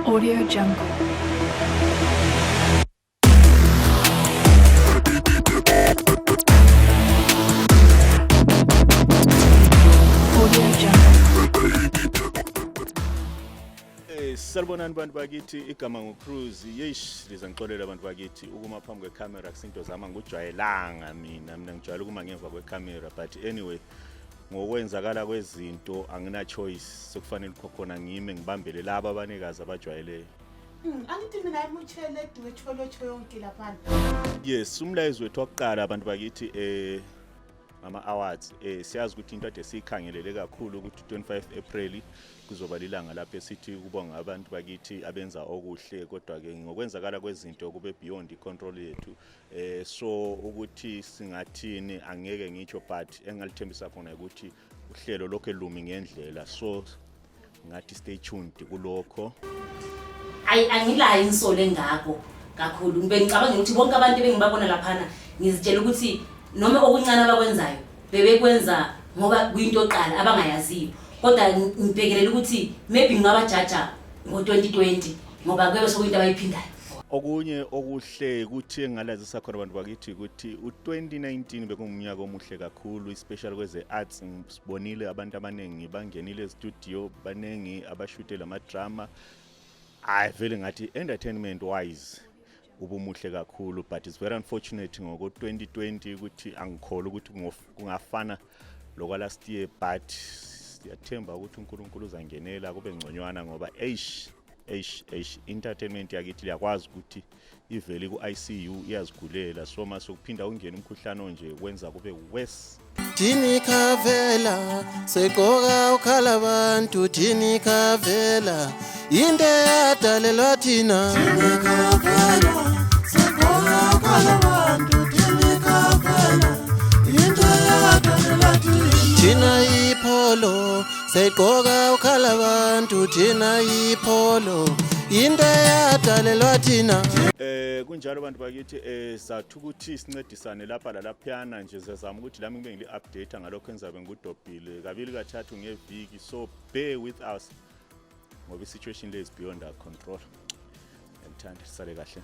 Audio Jungle. Audio Jungle. Salibonani bantu bakithi, igama nguCruz. Yesh, liza ngixolela abantu bakithi, ukuma phambi kwecamera kusinto zami, angikujwayelanga mina. Mina ngijwayele ukuma ngemva kwecamera, but anyway, ngokwenzakala kwezinto angina choice, sekufanele khona ngime ngibambele laba abanikazi abajwayeleyo. Angithi mina imutshele duwetsholotsho yonke laphana. Yes, umlayezo wethu wokuqala abantu bakithi, ama awards, siyazi ukuthi into ade siyikhangelele kakhulu ukuthi 25 April kuzoba lilanga lapho esithi kubonga abantu bakithi abenza okuhle, kodwa ke ngokwenzakala kwezinto kube beyond icontrol yethu. So ukuthi singathini angeke ngitsho, but engalithembisa khona ukuthi uhlelo lokho elumi ngendlela, so ngathi stay tuned kulokho. Ayi, angilayo insolo engako kakhulu. Ngibe ngicabanga ukuthi bonke abantu ebengibabona laphana, ngizitshela ukuthi noma okuncane abakwenzayo bebekwenza ngoba kuyinto yokuqala abangayaziyo, kodwa ngibhekelela ukuthi maybe ngingabajaja ngo-2020 ngoba kuyabe sekuyinto abayiphindayo. Okunye okuhle ukuthi engalazisa khona abantu bakithi ukuthi u-2019 bekungumnyaka omuhle kakhulu, especially kweze arts. Sibonile abantu abaningi bangenile e-studio, baningi abashute lama-drama. Hayi vele, ngathi entertainment wise ubumuhle kakhulu, but it's very unfortunate ngoko-2020 ukuthi angikholwa ukuthi kungafana lokwa last year, but siyathemba ukuthi uNkulunkulu uzangenela kube ngconywana, ngoba eish, eish, eish, entertainment yakithi liyakwazi ukuthi ivele ku-ICU iyazigulela, so mase kuphinda ungena umkhuhlane onje kwenza kube worse. Thini khavela segqoka ukhala abantu, thini khavela into eyadalelwa thina. Thini khavela segqoka ukhala abantu, thini khavela into eyadalelwa thina. Thina ipholo segqoka ukhala abantu, thina ipholo into eyadalelwa thina. Kunjalo bantu bakithi, sathu ukuthi sincedisane lapha lalaphiyana nje, sizama ukuthi lami ngibe ngili-update ngalokho engizabe ngikudobhile kabili kathathu ngeviki, so bear with us ngoba i-situation le is beyond our control. Ngiyalithanda, sisale kahle.